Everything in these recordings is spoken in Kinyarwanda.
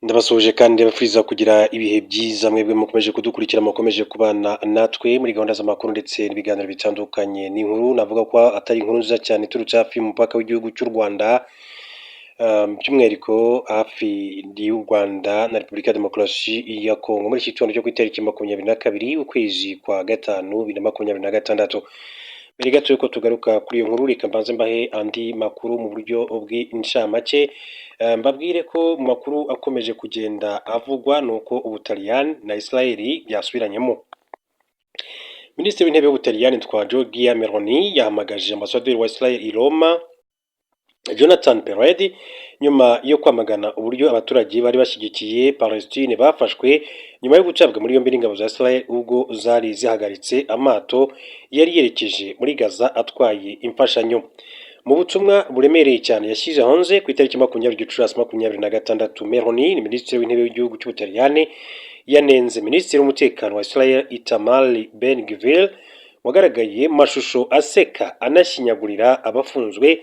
Ndabasuhuje kandi ndabifuriza kugira ibihe byiza, mwebwe mukomeje kudukurikira, mukomeje kubana natwe muri gahunda z'amakuru ndetse n'ibiganiro bitandukanye. Ni inkuru navuga ko atari inkuru nziza cyane iturutse hafi y'umupaka w'igihugu cy'u Rwanda, by'umwihariko hafi y'u Rwanda na Repubulika ya Demokarasi ya Kongo, muri iki gitondo cyo ku itariki 22 ukwezi kwa gatanu 2026. Mbere gato yuko tugaruka kuri iyo nkuru, reka mbanze mbahe andi makuru mu buryo bw'incamake. Mbabwire ko mu makuru akomeje kugenda avugwa ni uko Ubutaliyani na Israel byasubiranyemo. Minisitiri w'Intebe w'Ubutaliyani witwa Giorgia Meloni yahamagaje ambasaderi wa Israel i Roma, Jonathan Pered, nyuma yo kwamagana uburyo abaturage bari bashyigikiye Palestine bafashwe nyuma yo gutabwa muri yombi n'ingabo za Israel ubwo zari zihagaritse amato yari yerekeje muri Gaza atwaye imfashanyo. Mu butumwa buremereye cyane yashyize hanze ku itariki 20 Gicurasi 2026, Meloni ni minisitiri w'intebe w'igihugu cy'Ubutaliyani, yanenze minisitiri w'umutekano wa Israel Itamar Ben Gvir, wagaragaye mu mashusho aseka anashinyagurira abafunzwe,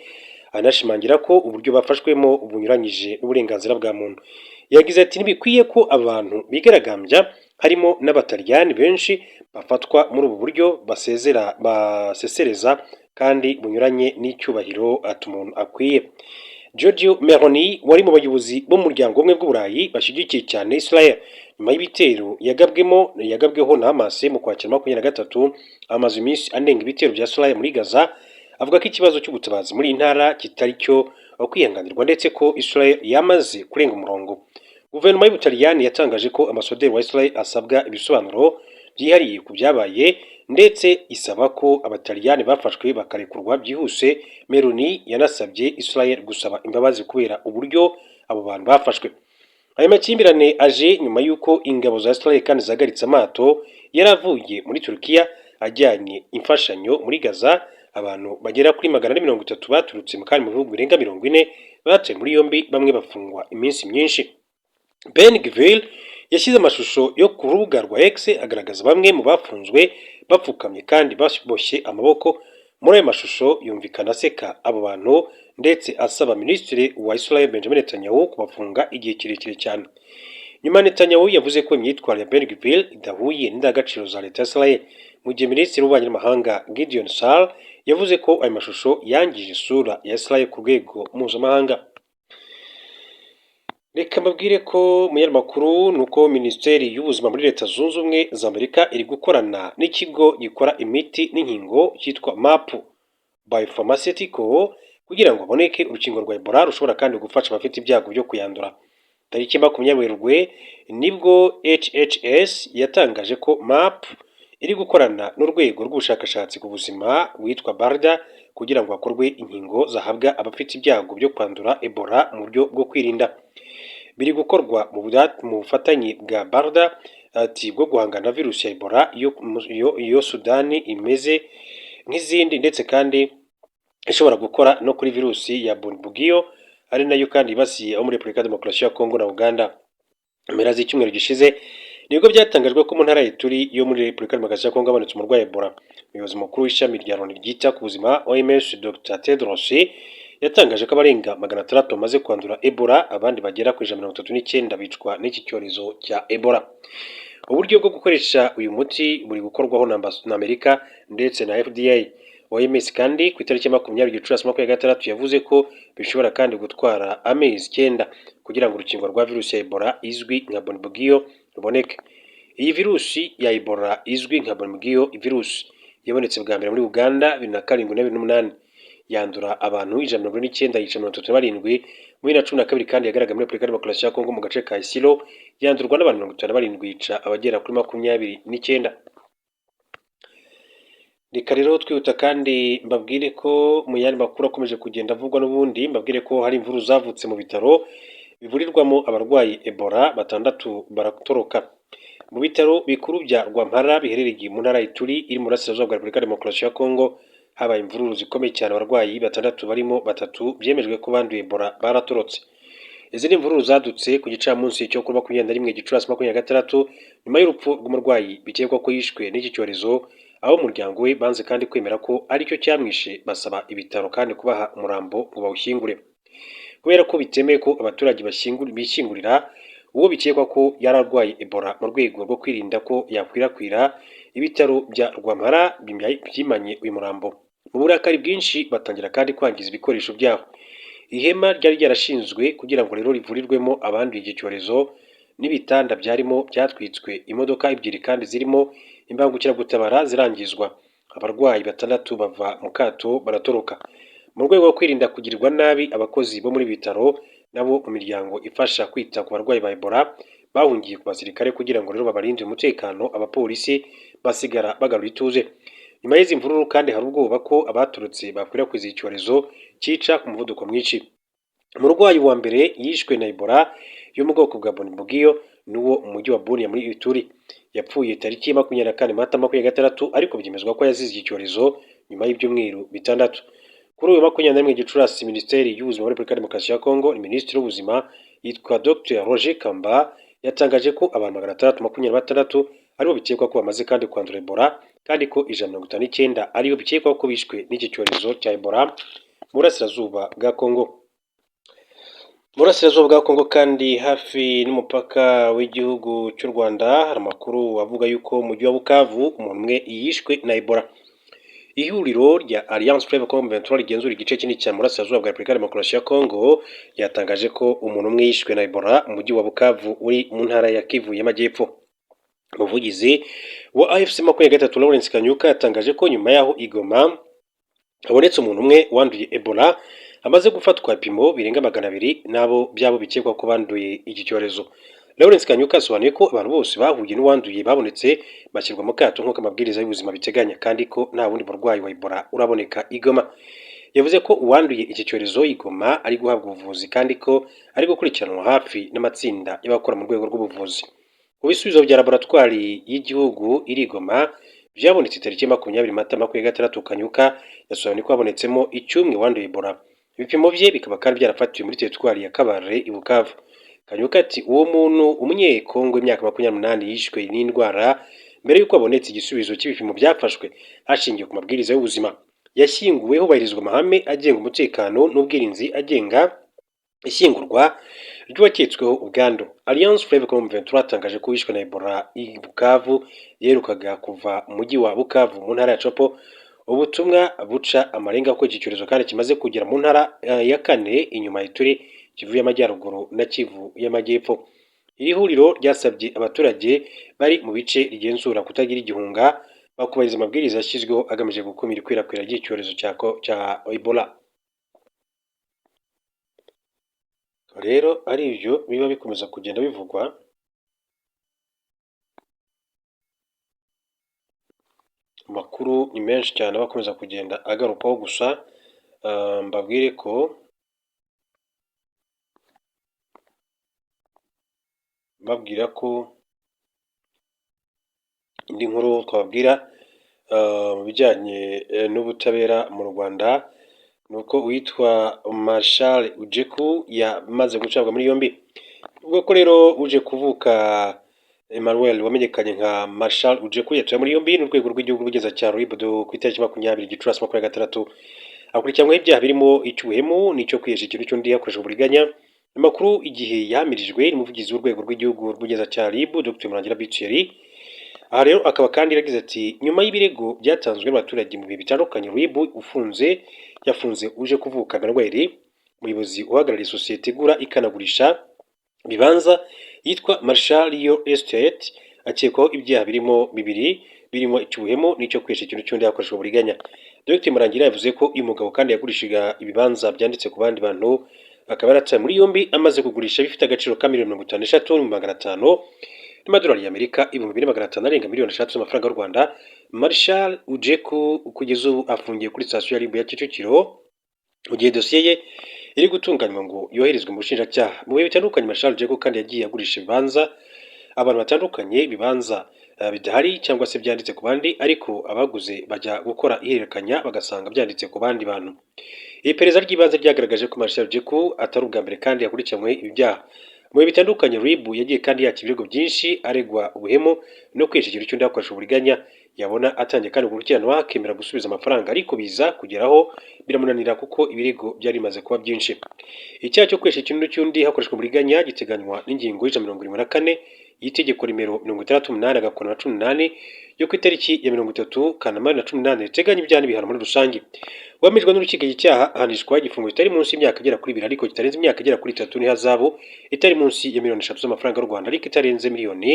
anashimangira ko uburyo bafashwemo bunyuranyije n'uburenganzira bwa muntu. Yagize ati: "Ntibikwiye ko abantu bigaragambya, harimo n'Abataliyani benshi, bafatwa muri ubu buryo basezera basesereza kandi bunyuranye n'icyubahiro ati umuntu akwiye." Giorgia Meloni wari mu bayobozi b'umuryango w'Ubumwe bw'Uburayi bashyigikiye cyane Israel nyuma y'ibitero yagabweho na Hamas mu Kwakira 23, amaze iminsi anenga ibitero bya Israel muri Gaza, avuga ko ikibazo cy'ubutabazi muri iyi ntara kitari cyo kwihanganirwa, ndetse ko Israel yamaze kurenga umurongo. Guverinoma y'Ubutaliyani yatangaje ko ambasaderi wa Israel asabwa ibisobanuro byihariye ku byabaye, ndetse isaba ko Abataliyani bafashwe bakarekurwa byihuse. Meloni yanasabye Israel gusaba imbabazi kubera uburyo abo bantu bafashwe. Aya makimbirane aje nyuma y'uko ingabo za Israel kandi zahagaritse amato yari avuye muri Turukiya ajyanye imfashanyo muri Gaza. Abantu bagera kuri 430 baturutse kandi mu bihugu birenga 40 batawe muri yombi, bamwe bafungwa iminsi myinshi. Ben Gvir yashyize amashusho yo ku rubuga rwa X agaragaza bamwe mu bafunzwe bapfukamye kandi baboshye amaboko. Muri ayo mashusho yumvikana aseka abo bantu, ndetse asaba Minisitiri wa Israel Benjamin Netanyahu kubafunga igihe kirekire cyane. Nyuma Netanyahu yavuze ko imyitwarire ya Ben Gvir idahuye n'indangagaciro za leta ya Israel, mu gihe Minisitiri w'Ububanyi n'Amahanga Gideon Saar yavuze ko ayo mashusho yangije isura ya Israel ku rwego mpuzamahanga. Reka mbabwire ko mu yandi makuru ni uko Minisiteri y'Ubuzima muri Leta Zunze Ubumwe za Amerika iri gukorana n'ikigo gikora imiti n'inkingo cyitwa Mapp Biopharmaceutical kugira ngo haboneke urukingo rwa Ebola rushobora kandi gufasha abafite ibyago byo kuyandura. Tariki 20 Werurwe nibwo HHS yatangaje ko Mapp iri gukorana n'urwego rw'ubushakashatsi ku buzima witwa BARDA kugira ngo hakorwe inkingo zahabwa abafite ibyago byo kwandura Ebola mu buryo bwo kwirinda. Biri gukorwa mu bufatanye bwa BARDA ati bwo guhangana na virusi ya Ebola yo Sudani imeze nk'izindi, ndetse kandi ishobora gukora no kuri virusi ya Bundibugyo, ari nayo kandi yibasiye abo muri Repubulika ya Demokarasi ya Kongo na Uganda. Mpera z'icyumweru gishize nibwo byatangajwe ko mu ntara ya Ituri yo muri Repubulika ya Demokarasi ya Kongo habonetse umurwayi Ebola. Umuyobozi mukuru w'ishami rya Loni ryita ku buzima, OMS, Dr Tedros, yatangaje ko abarenga 600 bamaze kwandura Ebola, abandi bagera ku 139 bicwa n'iki cyorezo cya Ebola. Uburyo bwo gukoresha uyu muti buri gukorwaho na Amerika ndetse na FDA. OMS kandi ku itariki 20 Gicurasi 2026 yavuze ko bishobora kandi gutwara amezi 9 kugira ngo urukingo rwa virusi ya Ebola izwi nka Bundibugyo ruboneke. Iyi virusi ya Ebola izwi nka Bundibugyo virusi yabonetse bwa mbere muri Uganda 2007 na 2008, yandura abantu 149, yica 37. Muri 2012 kandi yagaragaye muri Repubulika ya Demokarasi ya Kongo mu gace ka Isiro, yandurwa n'abantu 57, yica abagera kuri 29. Reka rero twihuta kandi mbabwire ko mu yandi makuru akomeje kugenda avugwa n'ubundi, mbabwire ko hari imvururu zavutse mu bitaro bivurirwamo abarwayi Ebola, batandatu baratoroka. Mu bitaro bikuru bya Rwampara biherereye mu ntara Ituri iri mu burasirazuba bwa Repubulika ya Demokarasi ya Kongo habaye imvururu zikomeye cyane. Abarwayi batandatu, barimo batatu byemejwe ko banduye Ebola, baratorotse. Izi ni imvururu zadutse ku gicamunsi cyo kuri 21 Gicurasi 2026, nyuma y'urupfu rw'umurwayi bikekwa ko yishwe n'iki cyorezo, aho umuryango we banze kandi kwemera ko aricyo cyamwishe, basaba ibitaro kandi kubaha umurambo ngo bawushyingure. Kubera ko bitemewe ko abaturage bishyingurira, Uwo bikekwa ko yari arwaye Ebola mu rwego rwo kwirinda ko yakwirakwira, ibitaro bya Rwampara byimanye uyu murambo. Mu burakari bwinshi batangira kandi kwangiza ibikoresho byaho. Ihema ryari ryarashinzwe kugira ngo rero rivurirwemo abanduye iki cyorezo n'ibitanda byarimo byatwitswe, imodoka ebyiri kandi zirimo imbangukiragutabara zirangizwa. Abarwayi batandatu bava mu kato baratoroka. Mu rwego rwo kwirinda kugirirwa nabi, abakozi bo muri ibi bitaro nabo mu miryango ifasha kwita ku barwayi ba Ebola bahungiye ku basirikare kugira ngo rero babarinde umutekano, abapolisi basigara bagarura ituze. Nyuma y'izi mvururu kandi hari ubwoba ko abaturutse bakwirakwiza icyorezo cyica ku muvuduko mwinshi. Umurwayi wa mbere yishwe na Ebola yo mu bwoko bwa Bundibugyo n'uwo mu mujyi wa Bunia muri Ituri. Yapfuye tariki 24 Mata 26, ariko byemezwa ko yazize iki cyorezo nyuma y'ibyumweru 6. Kuri uyu 21 Gicurasi, Minisiteri y'Ubuzima muri Repubulika ya Demokarasi ya Kongo, Minisitiri w'Ubuzima yitwa Dr Roger Kamba yatangaje ko abantu 626 aribo bikekwa ko bamaze kandi kwandura Ebola, kandi ko 159 aribo bikekwa ko bishwe n'iki cyorezo cya Ebola mu burasirazuba bwa Kongo. Mu burasirazuba bwa Kongo kandi hafi n'umupaka w'igihugu cy'u Rwanda, hari amakuru avuga yuko mu mujyi wa Bukavu umuntu umwe yishwe na Ebola. Ihuriro rya Alliance Fleuve Congo 23 rigenzura igice kinini cya burasirazuba bwa Repubulika ya Demokarasi ya Kongo ryatangaje ko umuntu umwe yishwe na Ebola mu mujyi wa Bukavu uri mu ntara ya Kivu y'Amajyepfo. Umuvugizi wa AFC 23 Lawrence Kanyuka yatangaje ko nyuma y'aho i Goma habonetse umuntu umwe wanduye Ebola, hamaze gufatwa ibipimo birenga 200 n'abo byabo bikekwa ko banduye iki cyorezo. Lawrence Kanyuka asobanuye ko abantu bose bahuye n'uwanduye babonetse bashyirwa mu kato nk'uko amabwiriza y'ubuzima biteganya, kandi ko nta wundi murwayi wa Ebola uraboneka i Goma. Yavuze ko uwanduye iki cyorezo i Goma ari guhabwa ubuvuzi kandi ko ari gukurikiranwa hafi n'amatsinda y'abakora mu rwego rw'ubuvuzi. Mu bisubizo bya laboratwari y'igihugu iri i Goma byabonetse tariki 20 Mata 26, Kanyuka yasobanuye ko habonetsemo icyumwe wanduye Ebola. Ibipimo bye bikaba kandi byarafatiwe muri teritwari ya Kabare i Bukavu. Kanyuka ati uwo muntu umunyekongo w'imyaka 28 yishwe n'indwara mbere y'uko habonetse igisubizo cy'ibipimo byafashwe hashingiwe ku mabwiriza y'ubuzima. Yashyinguwe hubahirizwa amahame agenga umutekano n'ubwirinzi agenga ishyingurwa ry'uwaketsweho ubwandu. Alliance Fleuve Congo 23 yatangaje ko uwishwe na Ebola i Bukavu yerukaga kuva mu mujyi wa Bukavu mu ntara ya Tshopo. Ubutumwa buca amarenga ko iki cyorezo kandi kimaze kugera mu ntara ya kane inyuma y'Ituri, Kivu y'Amajyaruguru na Kivu y'Amajyepfo. Iri huriro ryasabye abaturage bari mu bice rigenzura kutagira igihunga, bakubahiriza amabwiriza yashyizweho agamije gukumira ikwirakwira ry'icyorezo cya Ebola. Rero ari ibyo biba bikomeza kugenda bivugwa. Amakuru ni menshi cyane aba akomeza kugenda agarukwaho, gusa mbabwire ko mbabwira ko indi nkuru twababwira mu bijyanye n'ubutabera mu Rwanda ni uko uwitwa Marshal Ujeku yamaze gucabwa muri yombi. Ubwo ko rero uje kuvuka Emmanuel wamenyekanye nka Marshal Ujeku yatawe muri yombi n'urwego rw'igihugu rw'ubugenzacyaha RIB ku itariki 20 Gicurasi 26, akurikiranyweho ibyaha birimo icy'ubuhemu n'icyo kwihesha ikintu cy'undi hakoreshejwe uburiganya. Amakuru igihe yamirijwe n'umuvugizi w'urwego rw'igihugu rw'ubugenzacyaha RIB Dr Murangira Thierry. Aha rero akaba kandi yagize ati nyuma y'ibirego byatanzwe n'abaturage mu bihe bitandukanye, RIB ufunze yafunze uje kuvuka Emmanuel, umuyobozi uhagarariye sosiyete igura ikanagurisha ibibanza yitwa Marshal Real Estate, akekwaho ibyaha birimo bibiri birimo icy'ubuhemu n'icyo kwihesha ikintu cy'undi hakoreshejwe uburiganya. Dr Murangira yavuze ko uyu mugabo kandi yagurishaga ibibanza byanditse ku bandi bantu, akaba yaratawe muri yombi amaze kugurisha bifite agaciro ka miliyoni 53,500 n'amadolari y'Amerika 2,500 arenga miliyoni 3 z'amafaranga y'u Rwanda. Marshal Ujeku kugeza ubu afungiye kuri sitasiyo ya RIB ya Kicukiro mu gihe dosiye ye iri gutunganywa ngo yoherezwe mu bushinjacyaha. Mu bihe bitandukanye Marshal Ujeku kandi yagiye agurisha ibibanza abantu batandukanye, ibibanza bidahari cyangwa se byanditse ku bandi, ariko abaguze bajya gukora ihererekanya bagasanga byanditse ku bandi bantu. Iperereza ry'ibanze ryagaragaje ko Marshal Ujeku atari ubwa mbere kandi yakurikiranywe ibi byaha. Mu bihe bitandukanye RIB yagiye kandi yakira ibirego byinshi aregwa ubuhemu no kwihesha ikintu cy'undi hakoreshejwe uburiganya. Yabona atangiye kandi gukurikiranwa, akemera gusubiza amafaranga, ariko biza kugeraho biramunanira kuko ibirego byari bimaze kuba byinshi. Icyaha cyo kwihesha ikintu cy'undi hakoreshejwe uburiganya giteganywa n'ingingo ya 74 y'itegeko nimero 68/18 yo ku itariki ya 30 Kanama 2018, riteganya ibyaha n'ibihano muri rusange. Uhamijwe n'urukiko iki cyaha ahanishwa igifungo kitari munsi y'imyaka igera kuri 2 ariko kitarenze imyaka igera kuri 3, n'ihazabu itari munsi ya miliyoni 3 z'amafaranga y'u Rwanda ariko itarenze miliyoni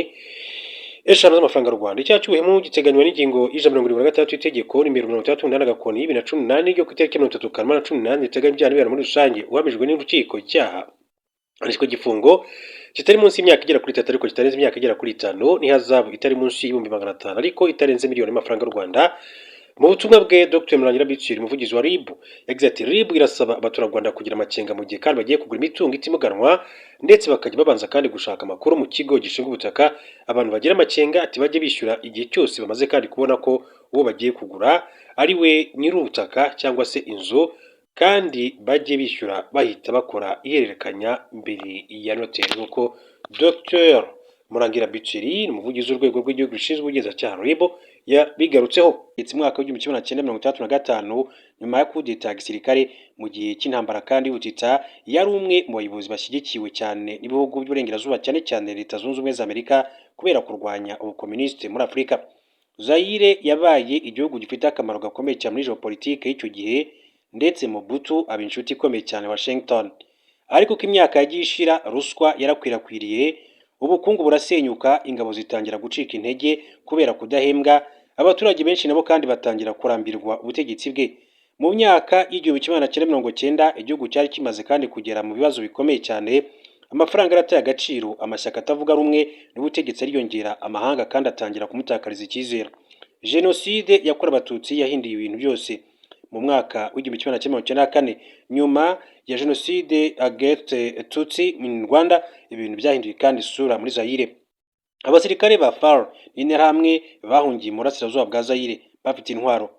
5 z'amafaranga y'u Rwanda. Icyaha cy'ubuhemu giteganywa n'ingingo ya 76 y'itegeko nimero 68/2018 ryo ku itariki ya 30 Kanama 2018, riteganya ibyaha n'ibihano muri rusange. Uhamijwe n'urukiko icyaha ahanishwa igifungo kitari munsi y'imyaka igera kuri 3 ariko kitarenze imyaka igera kuri 5, n'ihazabu itari munsi ya 500,000 ariko itarenze miliyoni y'amafaranga y'u Rwanda. Mu butumwa bwe, Dr Murangira Bitsiri, umuvugizi wa RIB, yagize ati: "RIB irasaba abaturarwanda kugira amakenga mu gihe kandi bagiye kugura imitungo itimukanwa, ndetse bakajya babanza kandi gushaka amakuru mu kigo gishinzwe ubutaka. Abantu bagira amakenga," ati, "bajye bishyura igihe cyose bamaze kandi kubona ko uwo bagiye kugura ari we nyir'ubutaka cyangwa se inzu, kandi bajye bishyura bahita bakora ihererekanya mbere ya noteri," nk'uko Dr Murangira Bitsiri, umuvugizi w'urwego rw'igihugu rushinzwe ubugenzacyaha RIB, yabigarutseho. Ndetse mu mwaka wa 1965, nyuma ya kudeta ya gisirikare mu gihe cy'intambara kandi y'ubutita, yari umwe mu bayobozi bashyigikiwe cyane n'ibihugu by'Uburengerazuba, cyane cyane Leta Zunze Ubumwe za Amerika, kubera kurwanya ubukomunisite muri Afurika. Zaire yabaye igihugu gifite akamaro gakomeye cyane muri geopolitike y'icyo gihe, ndetse Mobutu aba inshuti ikomeye cyane Washington. Ariko uko imyaka yagiye ishira, ruswa yarakwirakwiriye, ubukungu burasenyuka, ingabo zitangira gucika intege kubera kudahembwa, abaturage benshi nabo kandi batangira kurambirwa ubutegetsi bwe. Mu myaka y'1990, igihugu cyari kimaze kandi kugera mu bibazo bikomeye cyane. Amafaranga yarataye agaciro, amashyaka atavuga rumwe n'ubutegetsi ariyongera, amahanga kandi atangira kumutakariza icyizere. Jenoside yakorewe Abatutsi yahinduye ibintu byose. Mu mwaka wa 1994, nyuma ya jenoside against Tutsi in Rwanda, ibintu byahinduye kandi isura muri Zaire. Abasirikare ba FAR n'Interahamwe bahungiye mu burasirazuba bwa Zaire bafite intwaro,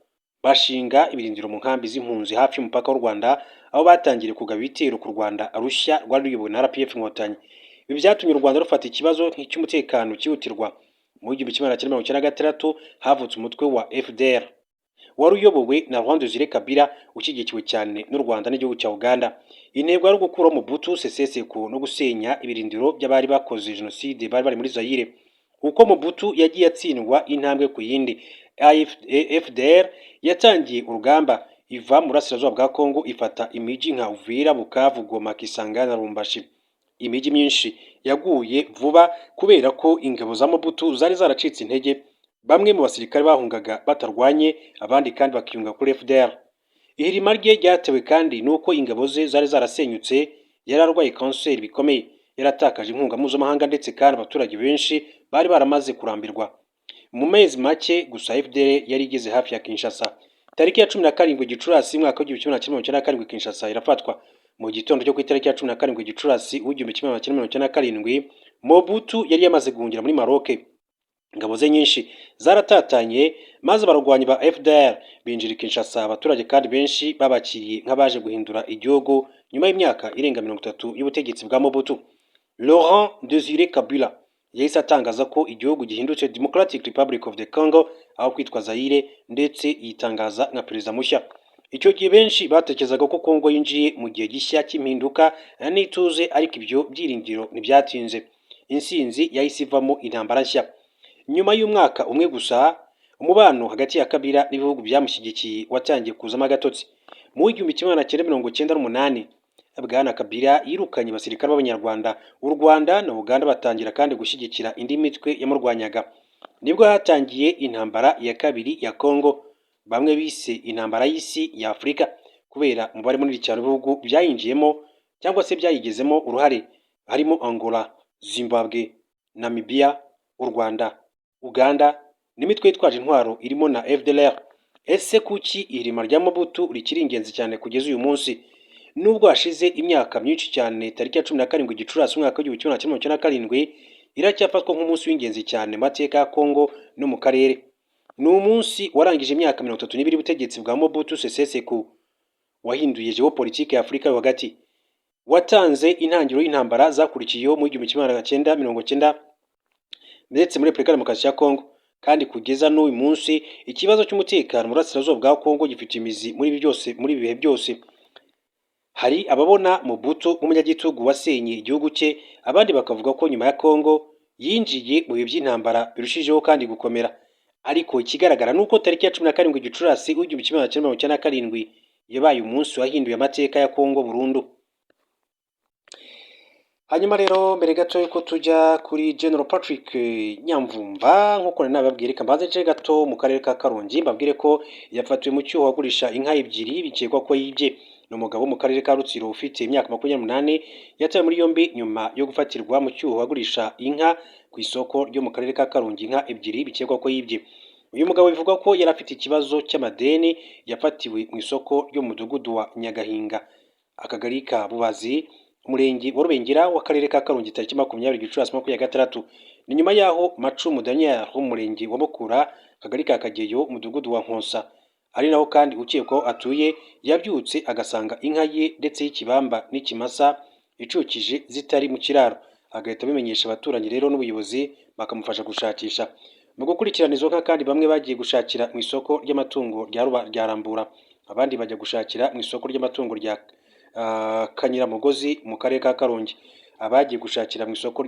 bashinga ibirindiro mu nkambi z'impunzi hafi y'umupaka w'u Rwanda, aho batangiriye kugaba ibitero ku Rwanda rushya rwari ruyobowe na RPF Inkotanyi. Ibi byatumye u Rwanda rufata ikibazo cy'umutekano cyihutirwa. Mu 1996 havutse umutwe wa FDLR wari uyobowe na Laurent Desire Kabila, ushyigikiwe cyane n'u Rwanda n'igihugu cya Uganda. Intego yari ugukuraho Mobutu Sese Seko no gusenya ibirindiro by'abari bakoze jenoside bari bari muri Zaire. Uko Mobutu yagiye atsindwa intambwe ku yindi, FDLR yatangiye urugamba, iva mu burasirazuba bwa Kongo, ifata imijyi nka Uvira, Bukavu, Goma, Kisangani na Lubumbashi. Imijyi myinshi yaguye vuba kubera ko ingabo za Mobutu zari zaracitse intege. Bamwe mu basirikare bahungaga batarwanye, abandi kandi bakiyunga kuri FDLR. Ihirima rye ryatewe kandi nuko ingabo ze zari zarasenyutse, yari arwaye kanseri bikomeye, yaratakaje inkunga mpuzamahanga, ndetse kandi abaturage benshi bari baramaze kurambirwa. Mu mezi make gusa FDLR yari igeze hafi ya Kinshasa. Tariki ya 17 Gicurasi umwaka wa 1997, Kinshasa irafatwa. Mu gitondo cyo ku itariki ya 17 Gicurasi 1997, Mobutu yari yamaze guhungira muri Maroc. Ingabo ze nyinshi zaratatanye, maze abarwanyi ba FDLR binjira i Kinshasa. Abaturage kandi benshi babakiriye nk'abaje guhindura igihugu nyuma y'imyaka irenga 30 y'ubutegetsi bwa Mobutu. Laurent Desire Kabila yahise atangaza ko igihugu gihindutse Democratic Republic of the Congo aho kwitwa Zaire, ndetse yitangaza nka perezida mushya. Icyo gihe benshi batekerezaga ko Kongo yinjiye mu gihe gishya cy'impinduka n'ituze, ariko ibyo byiringiro ntibyatinze. Intsinzi yahise ivamo intambara nshya. Nyuma y'umwaka umwe gusa, umubano hagati ya Kabila n'ibihugu byamushyigikiye watangiye kuzamo agatotsi. Mu 1998, Bwana Kabila yirukanye abasirikare b'Abanyarwanda. U Rwanda na Uganda batangira kandi gushyigikira indi mitwe yamurwanyaga. Nibwo hatangiye intambara ya kabiri ya Congo, bamwe bise intambara y'isi ya Afurika kubera umubare munini cyane w'ibihugu byayinjiyemo cyangwa se byayigizemo uruhare, harimo Angola, Zimbabwe, Namibia, u Rwanda, Uganda n'imitwe yitwaje intwaro irimo na FDLR. Ese kuki ihirima rya Mobutu rikiri ingenzi cyane kugeza uyu munsi? Nubwo hashize imyaka myinshi cyane, tariki ya 17 Gicurasi umwaka wa 1997 iracyafatwa nk'umunsi w'ingenzi cyane mu mateka ya Congo no mu karere. Ni umunsi warangije imyaka 32 y'ubutegetsi bwa Mobutu Sese Seko, wahinduye géopolitique ya Afurika yo hagati, watanze intangiriro y'intambara zakurikiyeho mu 1990 ndetse muri Repubulika Demokarasi ya Congo, Kandi kugeza n'uyu munsi ikibazo cy'umutekano mu burasirazuba bwa Kongo gifite imizi muri ibi byose, muri ibi bihe byose. Hari ababona Mobutu nk'umunyagitugu wasenye igihugu cye, abandi bakavuga ko nyuma ya Kongo yinjiye mu bihe by'intambara birushijeho kandi gukomera. Ariko ikigaragara ni uko tariki ya 17 Gicurasi w'1997 yabaye umunsi wahinduye amateka ya Kongo burundu. Hanyuma rero, mbere gato yuko tujya kuri General Patrick Nyamvumba, nk'uko nari nababwiye, reka mbanze nce gato mu karere ka Karongi, mbabwire ko yafatiwe mu cyuho agurisha inka ebyiri bikekwa ko yibye. Ni umugabo wo mu karere ka Rutsiro ufite imyaka 28, yatawe muri yombi nyuma yo gufatirwa mu cyuho agurisha inka ku isoko ryo mu karere ka Karongi, inka ebyiri bikekwa ko yibye. Uyu mugabo bivugwa ko yari afite ikibazo cy'amadeni, yafatiwe mu isoko ryo mu mudugudu wa Nyagahinga, akagari ka Bubazi, umurenge wa Rubengera w'akarere ka Karongi, tariki 20 Gicurasi 26. Ni nyuma y'aho Macumu Daniel wo mu murenge wa Mukura, akagari ka Kageyo, umudugudu wa Nkosa, ari naho kandi ukekwaho atuye, yabyutse agasanga inka ye ndetse y'ikibamba n'ikimasa icukije zitari mu kiraro, agahita abimenyesha abaturanyi rero n'ubuyobozi, bakamufasha gushakisha. Mu gukurikirana izo nka kandi, bamwe bagiye gushakira mu isoko ry'amatungo rya Rambura, abandi bajya gushakira mu isoko ry'amatungo rya Kanyiramugozi mu karere ka Karongi. Abagiye gushakira mu isoko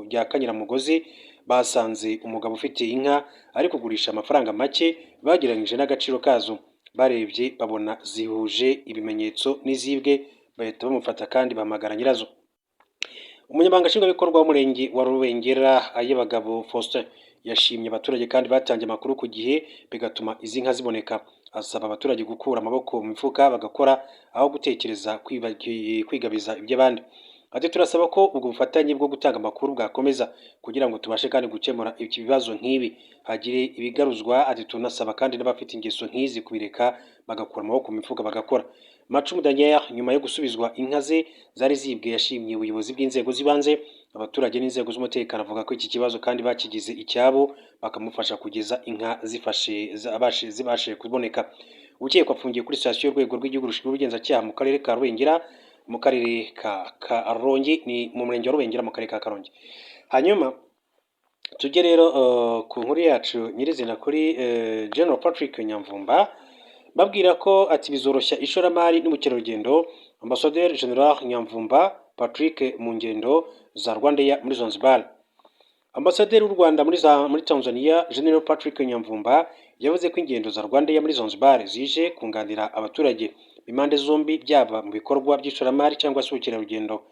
rya Kanyiramugozi basanze umugabo ufite inka ari kugurisha amafaranga make bagereranyije n'agaciro kazo. Barebye babona zihuje ibimenyetso n'izibwe, bahita bamufata kandi bahamagara nyirazo. Umunyamabanga Nshingwabikorwa w'umurenge wa Rubengera, Ayabagabo Faustin, yashimye abaturage kandi batangiye amakuru ku gihe, bigatuma izi nka ziboneka. Asaba abaturage gukura amaboko mu mifuka bagakora aho gutekereza kwigabiza iby'abandi. Ati: "Turasaba ko ubwo bufatanye bwo gutanga amakuru bwakomeza kugira ngo tubashe kandi gukemura ibibazo nk'ibi, hagire ibigaruzwa." Ati: "Tunasaba kandi n'abafite ingeso nk'izi kubireka, bagakura amaboko mu mifuka bagakora." Macumu Daniel, nyuma yo gusubizwa inka ze zari zibwe, yashimye ubuyobozi bw'inzego z'ibanze, abaturage n'inzego z'umutekano, avuga ko iki kibazo kandi bakigize icyabo, bakamufasha kugeza inka zifashe zibashije kuboneka. Ukekwa afungiye kuri sitasiyo y'Urwego rw'Igihugu rushinzwe Ubugenzacyaha mu karere ka Rubengera, mu karere ka Karongi, ni mu murenge wa Rubengera mu karere ka Karongi. Hanyuma tujye rero ku nkuru yacu nyirizina, kuri General Patrick Nyamvumba, babwira ko ati bizoroshya ishoramari n'ubukerarugendo. Ambasaderi General Nyamvumba Patrick mu ngendo za RwandAir muri Zanzibar. Ambasaderi w'u Rwanda muri Tanzania, General Patrick Nyamvumba, yavuze ko ingendo za RwandAir muri Zanzibar zije kunganira abaturage b'impande zombi, byaba mu bikorwa by'ishoramari cyangwa se ubukerarugendo.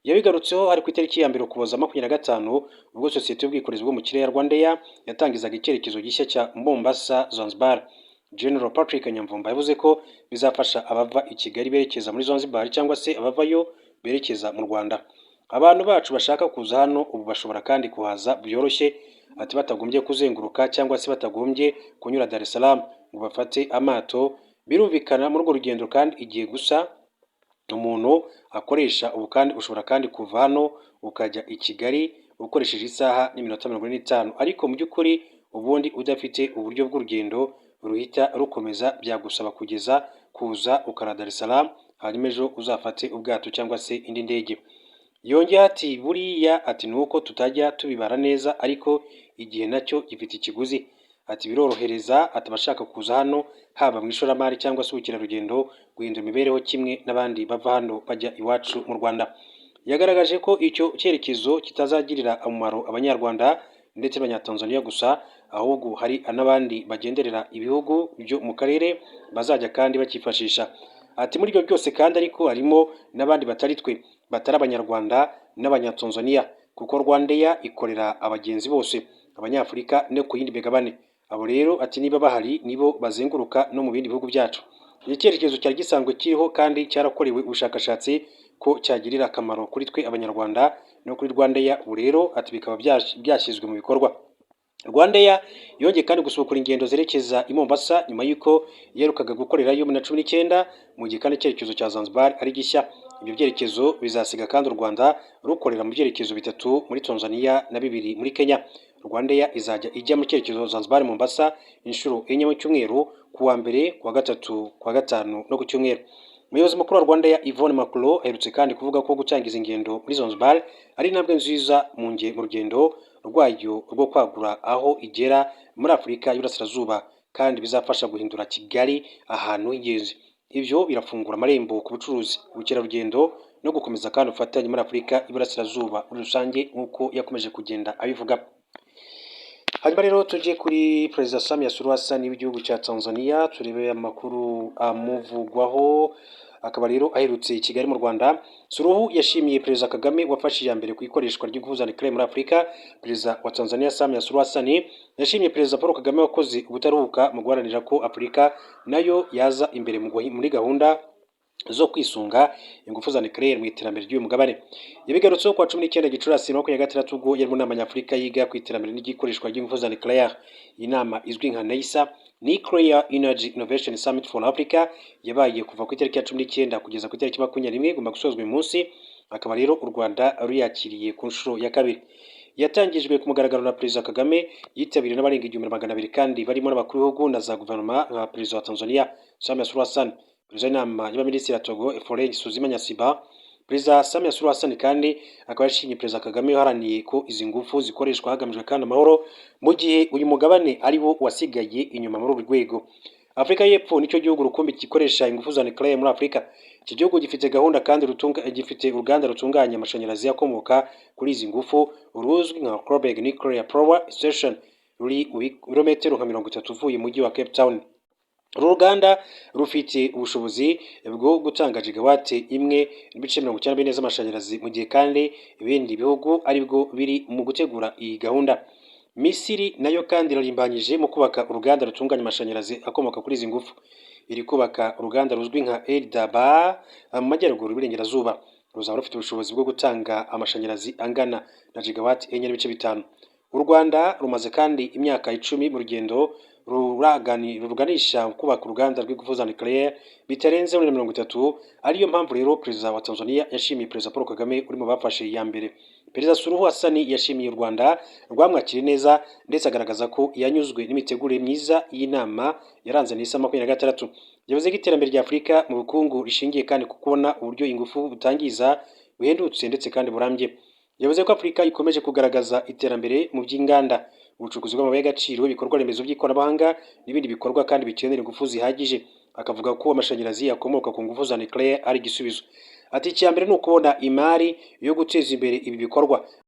Yabigarutseho hari ku itariki ya 1 Ukuboza 25, ubwo sosiyete y'ubwikorezi bwo mu kirere ya RwandAir yatangizaga icyerekezo gishya cya Mombasa Zanzibar. General Patrick Nyamvumba yavuze ko bizafasha abava i Kigali berekeza muri Zanzibar cyangwa se abavayo berekeza mu Rwanda. "Abantu bacu bashaka kuza hano ubu bashobora kandi kuhaza byoroshye," ati, "batagombye kuzenguruka cyangwa se batagombye kunyura Dar es Salaam ngo bafate amato. Birumvikana muri urwo rugendo kandi igihe gusa umuntu akoresha ubu, kandi ushobora kandi kuva hano ukajya i Kigali ukoresheje isaha n'iminota 45, ariko mu by'ukuri ubundi udafite uburyo bw'urugendo ruhita rukomeza byagusaba kugeza kuza ukara Dar es Salaam, hanyuma ejo uzafate ubwato cyangwa se indi ndege." Yongeyeho ati: "Buriya," ati, "ni uko tutajya tubibara neza, ariko igihe nacyo gifite ikiguzi." Ati: "Birorohereza," ati, "abashaka kuza hano, haba mu ishoramari cyangwa se ubukerarugendo, guhindura imibereho kimwe n'abandi bava hano bajya iwacu mu Rwanda." Yagaragaje ko icyo cyerekezo kitazagirira umumaro Abanyarwanda ndetse n'Abanyatanzaniya gusa, ahubwo hari n'abandi bagenderera ibihugu byo mu karere bazajya kandi bakifashisha. Ati: "Muri ibyo byose kandi ariko harimo n'abandi batari twe, batari Abanyarwanda n'Abanyatanzaniya, kuko RwandAir ikorera abagenzi bose, Abanyafurika no ku yindi migabane. Abo rero," ati, "niba bahari nibo bazenguruka no mu bindi bihugu byacu." Iki cyerekezo cyari gisanzwe kiriho kandi cyarakorewe ubushakashatsi ko cyagirira akamaro kuri twe Abanyarwanda no kuri RwandAir, ubu rero, ati, bikaba byashyizwe mu bikorwa. RwandAir yongeye kandi gusubukura ingendo zerekeza i Mombasa nyuma y'uko yaherukaga gukorerayo muri 19, mu gihe kandi icyerekezo cya Zanzibar ari gishya. Ibyo byerekezo bizasiga kandi u Rwanda rukorera mu byerekezo bitatu muri Tanzania na bibiri muri Kenya. RwandAir izajya ijya mu cyerekezo Zanzibar Mombasa inshuro enye mu cyumweru: ku wa mbere, ku wa gatatu, ku wa gatanu no ku cyumweru. Umuyobozi mukuru wa RwandAir, Yvonne Macro, aherutse kandi kuvuga ko gutangiza ingendo muri Zanzibar ari intambwe nziza mu rugendo rwayo rwo kwagura aho igera. muri Afurika y'Iburasirazuba, kandi bizafasha guhindura Kigali ahantu h'ingenzi. Ibyo birafungura amarembo ku bucuruzi, ubukerarugendo no gukomeza kandi ubufatanye muri Afurika y'Iburasirazuba muri rusange, nk'uko yakomeje kugenda abivuga. Hanyuma rero tujye kuri Perezida Samia Suluhu Hassan w'igihugu cya Tanzania, turebe amakuru amuvugwaho. Akaba rero aherutse i Kigali mu Rwanda. Suluhu yashimiye Perezida Kagame wafashe iya mbere ku ikoreshwa ry'ingufu za nucléaire muri Afurika. Perezida wa Tanzania Samia Suluhu Hassan yashimiye Perezida Paul Kagame wakoze ubutaruhuka mu guharanira ko Afurika nayo yaza imbere muri gahunda zo kwisunga ingufu za nucléaire mu iterambere ry'uyu mugabane. Yabigarutseho kuwa 19 Gicurasi 2026, ubwo yari mu nama nyafurika yiga ku iterambere n'igikoreshwa ry'ingufu za nucléaire. Iyi nama izwi nka NEISA, Nuclear Energy Innovation Summit for Africa, yabaye kuva ku itariki ya 19 kugeza ku itariki 21, igomba gusozwa uyu munsi. Akaba rero u Rwanda ruyakiriye ku nshuro ya kabiri. Yatangijwe ku mugaragaro na Perezida Kagame, yitabiriwe n'abarenga 1200, kandi barimo n'abakuru b'ibihugu na za guverinoma nka Perezida wa Tanzania Samia Suluhu Hassan, Perezida w'inama y'abaminisitiri ya Togo Faure Essozimna Gnassingbé. Perezida Samia Suluhu Hassan kandi akaba yashimye Perezida Kagame waharaniye ko izi ngufu zikoreshwa hagamijwe kandi amahoro, mu gihe uyu mugabane ari wo wasigaye inyuma muri uru rwego. Afurika y'Epfo nicyo gihugu rukumbi gikoresha ingufu za nucléaire muri Afurika. Iki gihugu gifite gahunda kandi gifite uruganda rutunganya amashanyarazi akomoka kuri izi ngufu, ruzwi nka Koeberg Nuclear Power Station, ruri mu birometero nka 30 uvuye mu mujyi wa Cape Town. Uru ruganda rufite ubushobozi bwo gutanga gigawate 1.94 z'amashanyarazi, mu gihe kandi ibindi bihugu aribwo biri mu gutegura iyi gahunda. Misiri nayo kandi irarimbanyije mu kubaka uruganda rutunganya amashanyarazi akomoka kuri izi ngufu. Iri kubaka uruganda ruzwi nka El Dabaa mu majyaruguru y'Iburengerazuba, ruzaba rufite ubushobozi bwo gutanga amashanyarazi angana na gigawati 4.5. U Rwanda rumaze kandi imyaka 10 mu rugendo ruganisha kubaka uruganda rw'ingufu za nucléaire bitarenze muri 30. Ariyo mpamvu rero Perezida wa Tanzania yashimiye Perezida Paul Kagame uri mu bafashe iya mbere. Perezida Suluhu Hassan yashimiye u Rwanda rwamwakiriye neza, ndetse agaragaza ko yanyuzwe n'imitegurire myiza y'inama yaranze NEISA 26. Yavuze ko iterambere rya Afurika mu bukungu rishingiye kandi ku kubona uburyo ingufu butangiza, buhendutse ndetse kandi burambye. Yavuze ko Afurika ikomeje kugaragaza iterambere mu by'inganda, ubucukuzi bw'amabuye y'agaciro, ibikorwa remezo by'ikoranabuhanga n'ibindi bikorwa kandi bikenera ingufu zihagije, akavuga ko amashanyarazi akomoka ku ngufu za nucléaire ari igisubizo. Ati: "Icya mbere ni ukubona imari yo guteza imbere ibi bikorwa."